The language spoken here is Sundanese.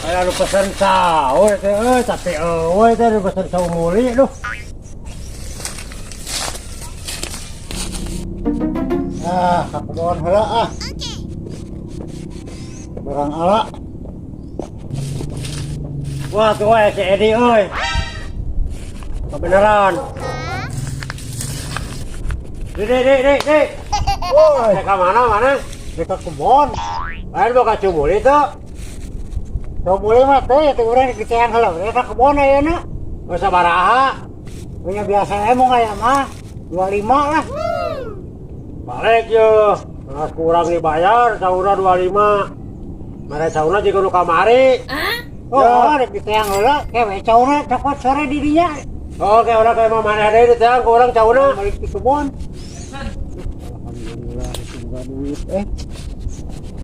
Aya nu pesen cau teh euy, tapi euy teh nu pesen cau muli duh. Ah, ka kebon heula ah. Barang ala. Wah, tuh we si Edi euy. Kebenaran. Di di di di di. Woi, Ka mana mana? Di ka kebon. Lain boga cumuli teu. Cau muli mah teh teh urang diketeang heula we ka kebon ayeuna. Geus sabaraha? Punya biasa emang aya mah 25 lah. Balik yo. Geus kurang dibayar sauna 25. Mere sauna jiga nu kamari. Oh, Ya. rek diteang heula, kewe cauna cokot sore di dinya. Oh, oke, urang kayak mau maneh deui diteang ku urang cauna. Balik di kebon. Alhamdulillah, itu boga duit eh.